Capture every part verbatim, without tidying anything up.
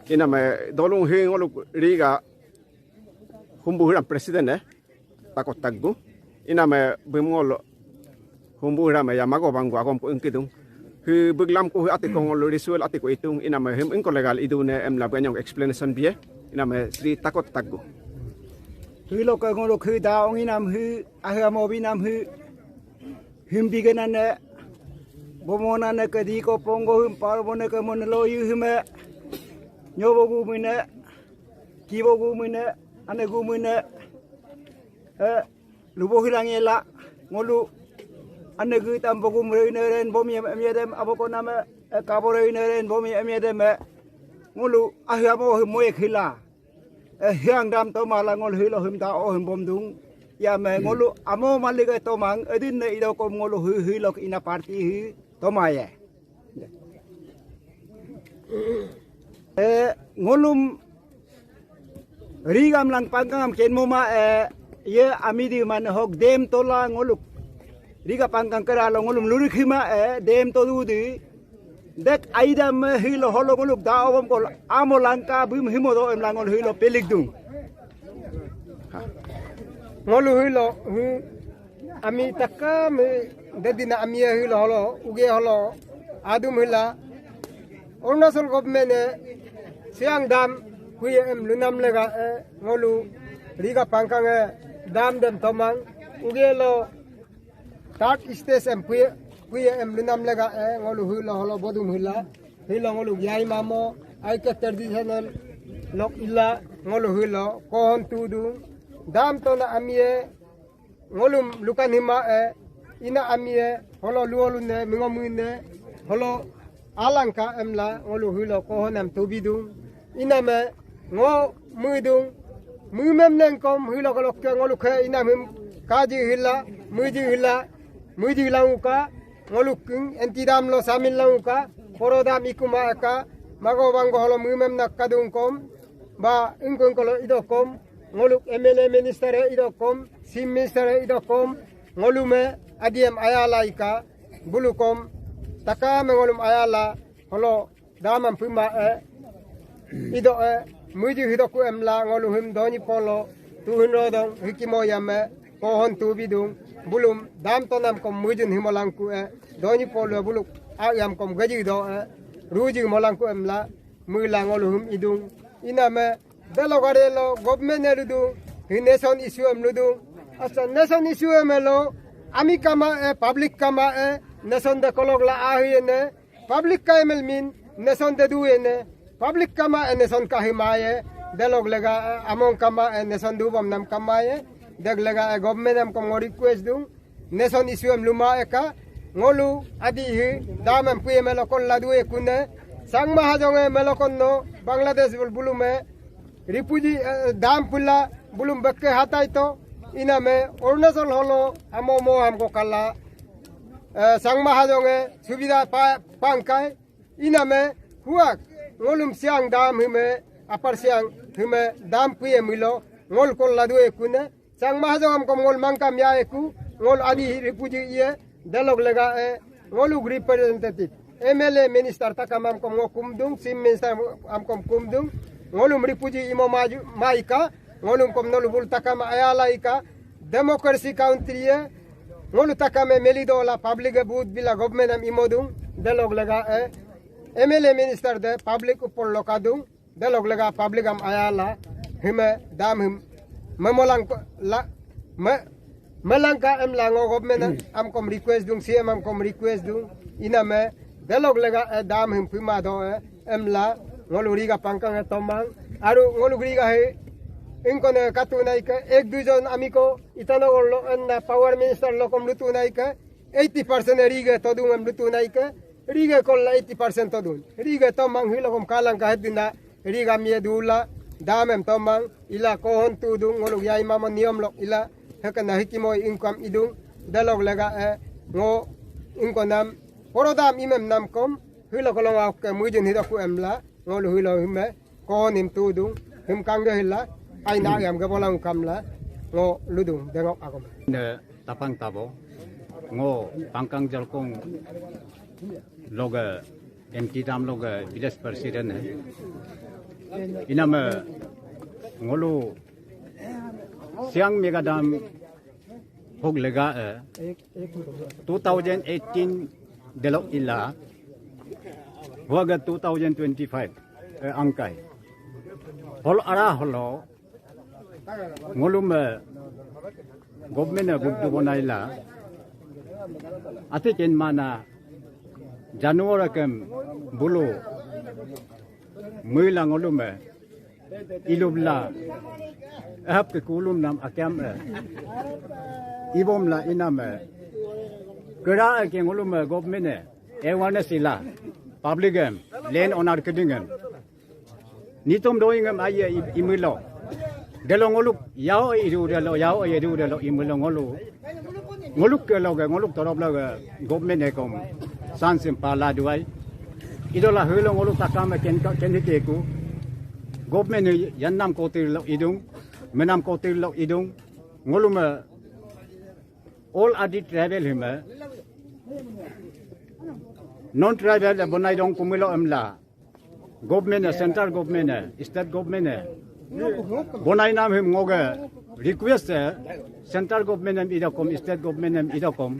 Iname dolung hi ngoluk Riga humbu hiram president e, Takot Taggu. Iname bím ngolu humbu hiram e ya mago banggu agom ko ingkidung. Hi bík lamko hi atiko ngolu risuel atiko itung. Iname him ingko legal idune emla banyong explanation biye. Iname Sri Takot Taggu. Hiloke ngoluk hi daong inam hi ahi amo binam hi him bigenane bomonane ke diko ponggo him parbone ke monelo yu hime nyobo gumine kibo gumine ane gumine e lubo hilang ela ngolu ane gitam bogum reine ren bomi em yedem aboko name e kabo reine ren bomi em yedem e ngolu ahi amo him moyek hila. E hiang dam tomala ngolu hilo him da o him bomdung. Yame ngolu amo maliga tomang edin ne idokom ngolu hi hilok ina party hi tomaye. E ngolum Rigam lang Pangkangam kenmoma e ye amidi mane hok dem tola ngoluk Riga Pangkang keralo ngolum lurik hima e dem todudi. Dek aida me hilo holo ngoluk da obom kol amo langka bím himo do em langol hilo pelik dung. Ngolu hilo hi ami takam hi dedina ami hilo holo uge holo adum hila Arunachal government e Siang dam kuye em lunam lega e ngolu Riga Pangkang e dam dem tomang uge lo third stage em kuye kuye em lunam lega e ngolu hilo holo bodum hila hilo ngolu yai mamo aike traditional lok ila ngolu hilo kohon tudung dam tona amie ngolum lukan hima e ina amie holo luolune mingomune holo alangka emla ngolu hilo kohon em tubidung iname ngo muidung muimem nengkom hilo kolokke ngolu ke inam him kaji hila muiji hila muiji languka ngoluking enti dam lo samil languka poro dam ikuma eka mago banggo holo muimem nak kadungkom ba ingko ingkolo idokom ngoluk M L A minister e idokom chief minister e idokom ngolume adiem ayala ika bulukom takame ngolum ayala holo damam pima e ido e muiji hidoku emla ngolu him Donyi Polo tuhin rodong hikimo yame kohon tubidung bulum dam tonam kom muijin himolangku e Donyi Polo buluk ayam kom gaji do e ruji molangku emla muila ngolu him idung iname delo garelo government e ludung hi nation issue em ludung asa nation issue em elo ami kama e public kama e nation de kolok la ahi ene public ka emel min nation de du ene public kama e nation ka himaye delok lega e among kama e nation du bom nam kamaye dek lega e government em kom ngo request dung nation issue em luma eka ngolu adi hi dam em puye melokon ladu ekune Changma Hajong e melokon no Bangladesh bul bulume refugee e dam pula bulum bekke hatai to iname Arunachal holo amo mo amko kala e Changma Hajong e subida pa pangkai iname huak ngolum Siang dam hime Upper Siang hime dam puye milo ngol kol ladu ekune Changma Hajong amkom ngol mangkam ya eku ngol adi refugee iye delok lega e ngoluk representative M L A minister takam amkom ngo kumdung chief minister amkom kumdung ngolum refugee imo maju maika ngolum kom nolu bul takam ayala ika democracy country e ngolu takame melidola public e vote bila government am imodung delok lega e M L A minister de public upol lokadung delok lega public am ayala hime dam him memolang la me melangka em lango government amkom request dung C M amkom request dung iname delok lega e dam him pima do e emla ngolu Riga Pangkang e tomang aru ngolu Riga he ingkone katu naike ek dujon amiko Itanagar lo enna power minister lokom lutu naike eighty percent e Riga todung em lutu naike Riga kolla eighty percent todun Riga tomang hilokom kalang kahedina Riga mie dula dam em tomang ila kohon tudung ngoluk yai mama niom lok ila hekena hikimo income idung delok lega e ngo ingkonam poro dam imem namkom hilo kolong aokke muijin hidoku emla ngolu hilo hime kohon him tudung him kangge hila aina yam ge bolang kamla ngo ludung dengok agom. Ne Tapang Tabo ngo Pangkang Jalkong loge M T dam loge village president he. Iname ngolu Siang mega dam hok lega e two thousand eighteen delok ila, huaga two thousand twenty-five e angkai. Hol ara holo ngolume government e buddu bonaila, ati ken mana January kem bulu muila ngolume ilubla, ehap ke kulum nam akyam e ibomla iname kera e ke ngolume government e awareness ila, public em, land owner kedingem nitom doingem aye i- imilo. Delo ngoluk yao e idu delo, yao e idu delo imilo ngolu. Ngoluk ke loge, ngoluk torop loge government e kom sansim pala duai. Idola helo ngoluk takame ken ken hiteku. Government e yannam kotir lo idung, menam kotir lo idung. Ngolume all Adi tribal hime non tribal e bonai dong kumilo emla. Government e, central government e, state government e bonai nam him ngoge request e, central government em idakom, state government em idakom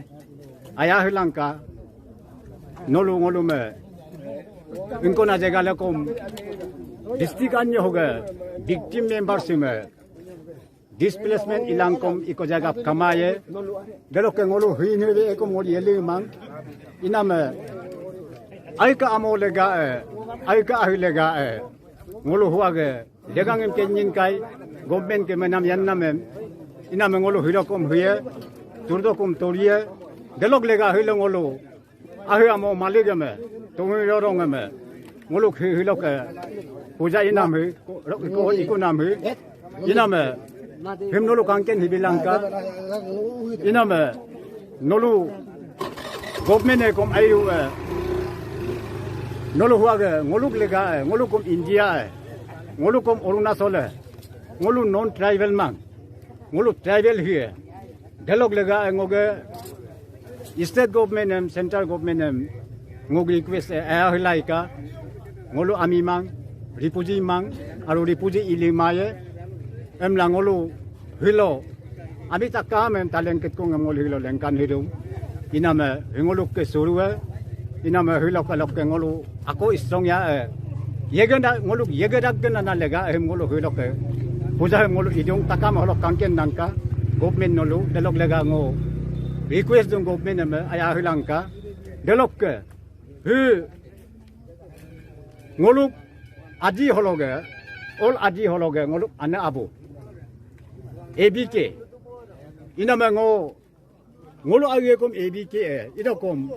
aya hilangka. Nolu ngolume ingkona jegalekom district anyo hoge victim member sime displacement ilangkom iko jaga kamaye. Delokke ngolu huin huin ekom ngolu yeli mang. Iname aika amo lega e, aika ahi lega e. Ngolu huage legangem kenying kai government ke menam yannamem. Iname ngolu hilokom huye, turdokom toriye. Delok lega hilo ngolu ahi amo maligeme, tungi yorongeme ngoluk hi- hiloke puja inam hi, rok iko ikunam hi. Iname him nolu kangken hibilangka. Iname nolu government e kom ayu e, nolu huage ngoluk lega e, ngolukom India e, ngolukom Arunachal e, ngolu non tribal mang, ngolu tribal hie. Delok lega e ngoge state government em, central government em ngoge request e aya hilaika. Ngolu ami mang, refugee mang, aru refugee ili maye emla ngolu hilo. Ami takam em taleng ketkong em ngolu hilo lengkan hidung. Iname hingoluk ke surue. Iname hilo kalokke ngolu ako strong ya e. Yegena ngoluk yegedagena na lega him ngolu hiloke puja him ngolu idung. Takam holok kangken nangka government nolu. Delok lega ngo request dung government em aya hilangka. Delokke hi ngoluk Adi hologe, all Adi hologe ngoluk ane abu A B K. Iname ngo ngolu ayekom A B K e, idakom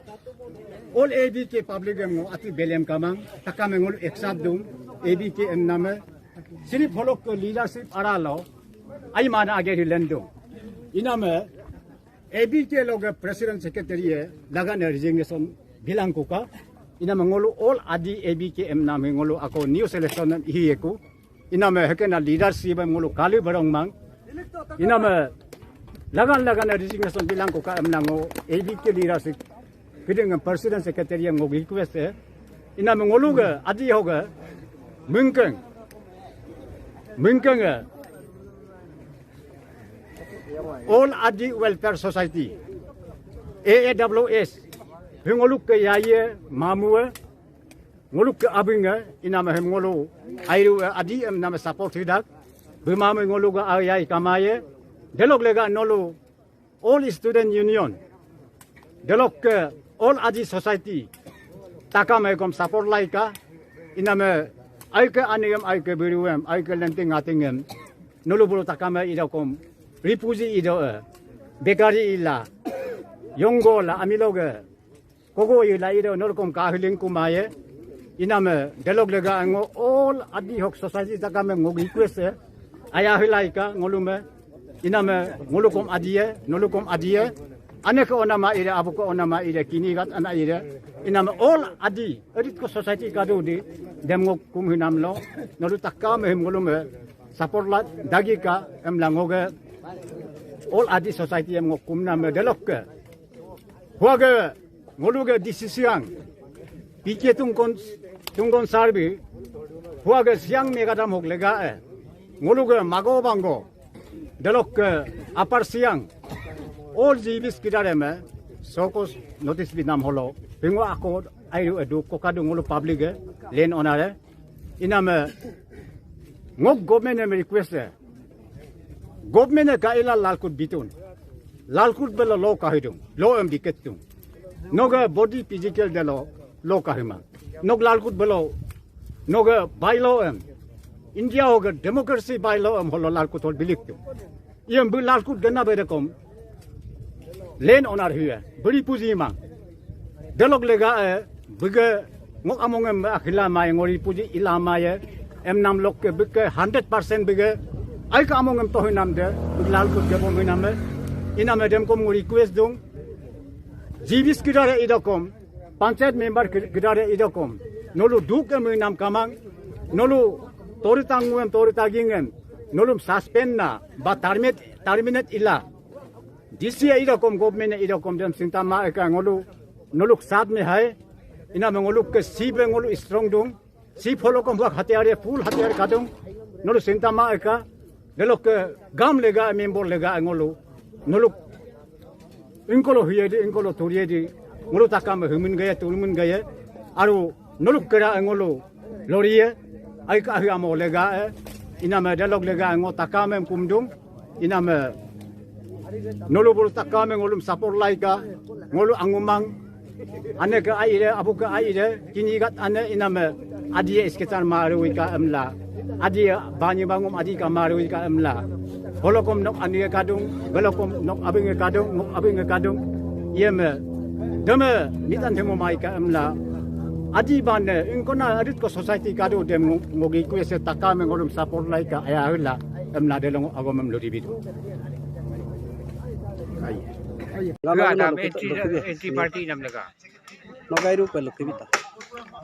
all A B K public em ngo ati belem kamang. Takame ngolu accept dung A B K em name. Sirip holokke leadership aralo ai mana age hilendung. Iname A B K loge president secretary e lagane resignation bilangkuka. Iname ngolu all Adi A B K em name ngolu ako new selection em ihiyeku. Iname hekena leadership em ngolu kali barong mang. Iname lagan lagan resignation bilangkuka emna ngo A B K leadership kiding em president secretary em ngo request e. Iname ngoluge Adi hoge mingkeng mingkeng e All Adi Welfare Society, A A W S, hingolukke yaye mamue, ngolukke abinge. Iname him ngolu airu e Adi em name support hidak. Bimame ngoluga ayai kamaye. Delok lega nolu All Student Union, delokke All Adi Society takame kom support laika. Iname aike anigem, aike biruem, aike lenting atingem nolu bulu takame idakom refugee ido e, bekari ila, yonggo la, amiloge kogo ila ido nolukom kahiling kumaye. Iname delok lega ngo all Adi hok society takame ngo request e, aya hilaika ngolume. Iname ngolukom Adi e, nolukom Adi e. Ane ke onama ire, abu ke onama ire, kini gat ana ire. Iname all Adi, edit ko society kadu di, dem ngo kum hinam lo, nolu takame him ngolume support la dagika emla ngoge all Adi society em ngo kumname delokke. Huage ngoluge D C Siang, P K Tungkon, Tungkon Sarbi, Huage Siang megadam hok lega e. Ngoluge mago bango. Delokke Upper Siang. All G Bs kídareme. Sokos notice binam holo. Pingo ako airu edu kokadu ngolu public e. Land owner e. Iname ngok government em request e. Government e kaila Lalkut bitun. Lalkut belo lo kahidung. Lo em diketung. Noge body physical delo lo kahima. Nog Lalkut belo noge bylaw em. India hoge democracy bylaw em holo Lalkut hol biliktu. Iyem bí Lalkut gena bedekom. Land owner huye. Beri puji mang. Delok lega e, bíge ngok amongem akhila maye ngori puji ila maye. Em nam lokke bíke hundred percent bíge. Aika amongem tohinam de, bí Lalkut gebom hiname. Iname demkom ngo request dung. G Bs kídare idakom, panchayat member kídare idakom. Nolu duk em hinam kamang, nolu tori tangu em tori taging em, nolum suspend na, ba terminate, terminate ila. D C e idakom, government e idakom dem sinta ma eka ngolu, noluk saat me hai, iname ngoluke sibe ngolu strong dung, si pholokom huak hatiar ye, full hatiar kadung, nolu sinta ma eka, delokke gam lega, member lega ngolu, noluk ingkolo huyedi, ingkolo turiyedi, ngolu takame humin gaya, turmin gaya, aru noluk kera ngolu loriye, aika ahi amo lega e, iname delok lega ngo takame kumdung, iname nolu bulu takame ngolum support laika, ngolu angumang, ane ke aire, abu ke aire, kini gat ane iname, adie isketan maruika emla, adie banyi bangum adi ka maruika emla. Holokom nok anie kadung, belokom nok abinge kadung, nok abinge kadung, iyeme, deme, nitan demo maika emla. Adi bane, ingkona adit ko society kadu dem ngo-, ngogi kuese takame ngolum support laika, aya hula, emla delong agomem lodi bidu. Ai. Ai. Lama Gak ada lama anti, kita, kita, anti kita. Party nam lega. Nogai rupa lo kibita.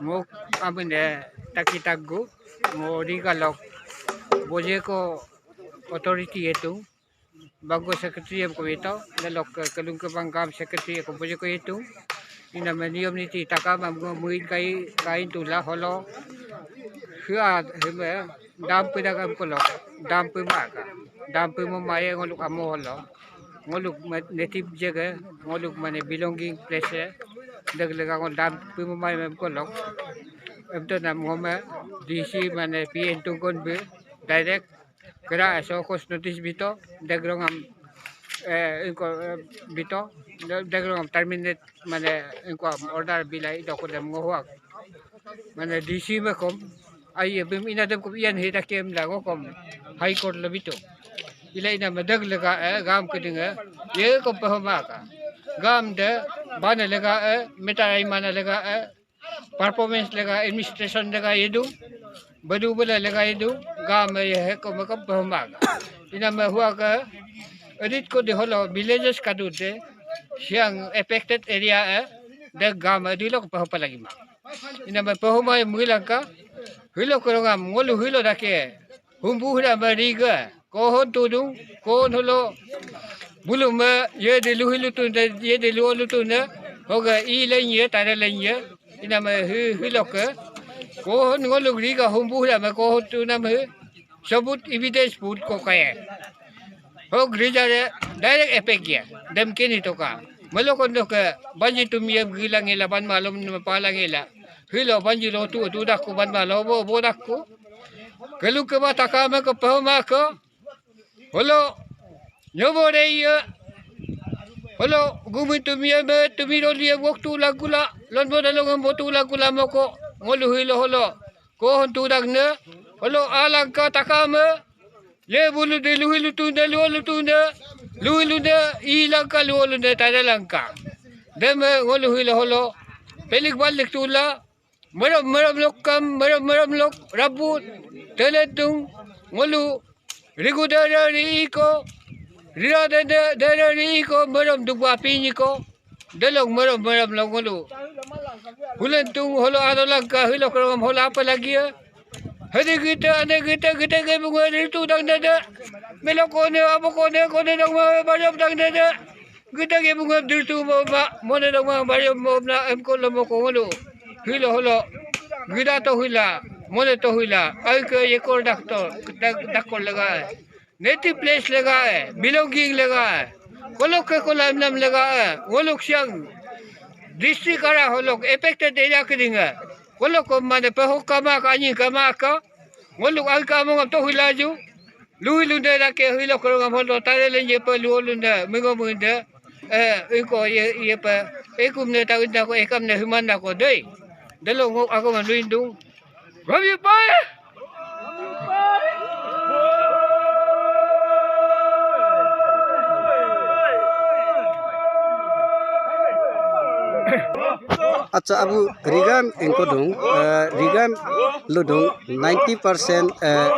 Ngo amine taki taggu, ngo digalok, bojeko authority etung, bango secretary em ko ito, lalok ke kelung ke bangkam secretary ko bojeko etung, iname niyom niti takam am ngo muin kai, kain tula holo, hua heme, dampe dagam kolok, dampe maka, dampe memaye ngoluk amo holo. Ngoluk ma-, native jaga, ngoluk mane belonging place e. Deg lega ngol dampe memaye mem kolok. Emto nam ngome, D C mane P N Tungkon be, direct, kera so kos notice bito, degrong am, eh, ingko, eh, bito, de-, degrong am terminate, mane, ingko am order bilai, doko dem ngohuak. Mane D C mekom, ai, bim ina dem kom iyan heda kem la, ngokom, High Court lebito. Ila ina medeg lega, eh, gam kedinge, ye kom pehomaka. Gam de, bane lega, eh, meta ai mana lega, eh, performance lega, administration lega yedu, badu bela lega yedu, gam ye he ko maka pahmaka. Ina me hua ka, edit ko de holo villages kadu de, Siang affected area e, de gam edilok pahpa lagi ma. Ina me pahma mulangka, hilo ko ngam ngolu hilo dake, humbu hira me riga, Kohon tudung, kohon holo. Bulu me, ye de luhi lutun de, ye de luo lutun de. Hoga i lenye, tare lenye. Ina me hi, hi loke. Kohon ngoluk riga humbu hira me kohon tunam hi. Sabut evidence put ko kaya. Hog rija de, direct effect ya. Dem kini toka. Melokon doke, banji tumye gilang ila ban malum nama palang ila. Hilo banji lo tu, tu dakku ban malo, bo, bo dakku. Kelu ke ba takame ke pahma ke. Holo, nyobo de iya. Holo, gumi tumi eme, tumi doli em wok tulakula, lonbo dalong em bo tulakula moko, ngolu hilo holo. Kohon tudak ne, holo alangka takame, ye bulu de luhi lutune, luo lutune, luhi lune, ilangka, luo lune, tadalangka. Deme ngolu hilo holo, pelik balik tula, Meram, meram lok kam, meram, meram lok rabut, teletung, ngolu, rigu dara ri iko, rira dada, dara ri iko, meram dugwa pinyiko, delok meram, meram lok ngolu. Hulentung, holo ano langka, hilo kerongam, holo apa lagi ya? Hadi kita, ane kita, kita ke bunga ritu dang dada. Melok kone, apa kone, kone dang ma, barap dang dada. Gita ge bunga dirtu mo ma, mone dong ma, bari mo na, em ko lo mo ko ngolu. Hilo holo. Gita to hila. Mone tohila, aike yekor daktor, dak-, dakor legae. Native place legae, belonging legae. Kolokke kola emnam legae, ngoluk Siang district ara holok affected area kídínge. Kolok mane pehok kama ka anyi kama ka. Ngoluk aike amongam tohilaju. Luhi lunde dake hilo kerongam holo tare lenje pe luo lunde, mingo minde. Eh, iko ye, ye pe, ekum ne tawin dako, ekam ne himan dako, dei. Delo ngok ako man luindung. Robi pai! Acha, abu Rigan engko dung, eh, Rigan ludung ninety percent, eh,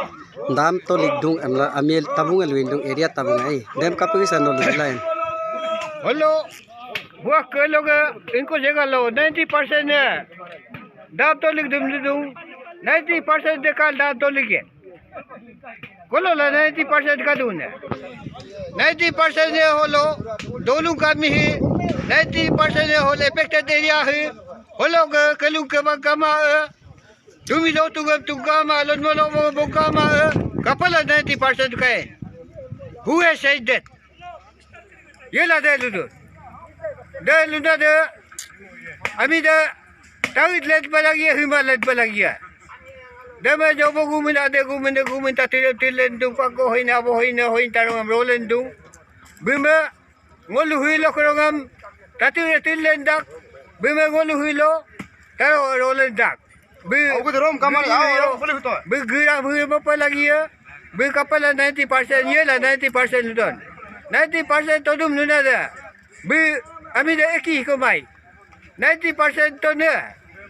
dam tolik dung emla amil tabung elwin dung area tabung ai. Dem kapegi sano lubilain. Holo, buah ke loge engko jega lo ninety percent ne. Dam tolik dum dum ninety percent dekal dam tolik ye. Kolo la ninety percent kadune. Ninety percent ne holo, dolung kami hi, ninety percent ne holo affected area hi, holo ke kelung ke bangkama, eh, tumi lo tugam tugama, lon molo mo bongkama, eh, kapala ninety percent kai. Who has said that? Yela de ludu. De ludu de, ami de, tawit let balagia, hima let balagia. Deme jobo gumin, ade gumin, de gumin, tatire tilen dung, pako hoina, abo hoina, hoin tarongam rolen dung. Bime, ngolu huilo kerongam, tatire tilen dak. Bime ngolu huilo, taro rolen dak. Bi, Aku de rom kamar, bi, ah, bi, ah, boleh betul. Bi gira, bi apa lagi ya? Bi kapala ninety percent ye la ninety percent don. Ninety percent todum nuna de. Bi, ami de eki komai. Ninety percent to ne.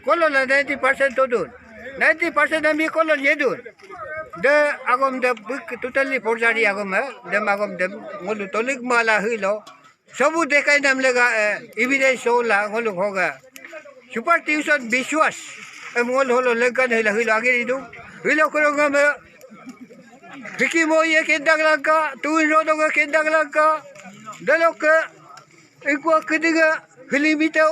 Kolo la ninety percent todun. Ninety percent ami kolo yedun. De agom de bik totally forgery agom, eh. Dem agom dem ngolu tolik mala hilo. Sobu dekai nam lega, eh, evidence sola ngolu hoga. Superstition biswas. Em ngolu holo legan hilo hilo agiri du. Hilo koro ngam, eh, hiki mo ye kendak langka, tuin rodo ke kendak langka. Daloke, ikwa kediga, hilimita.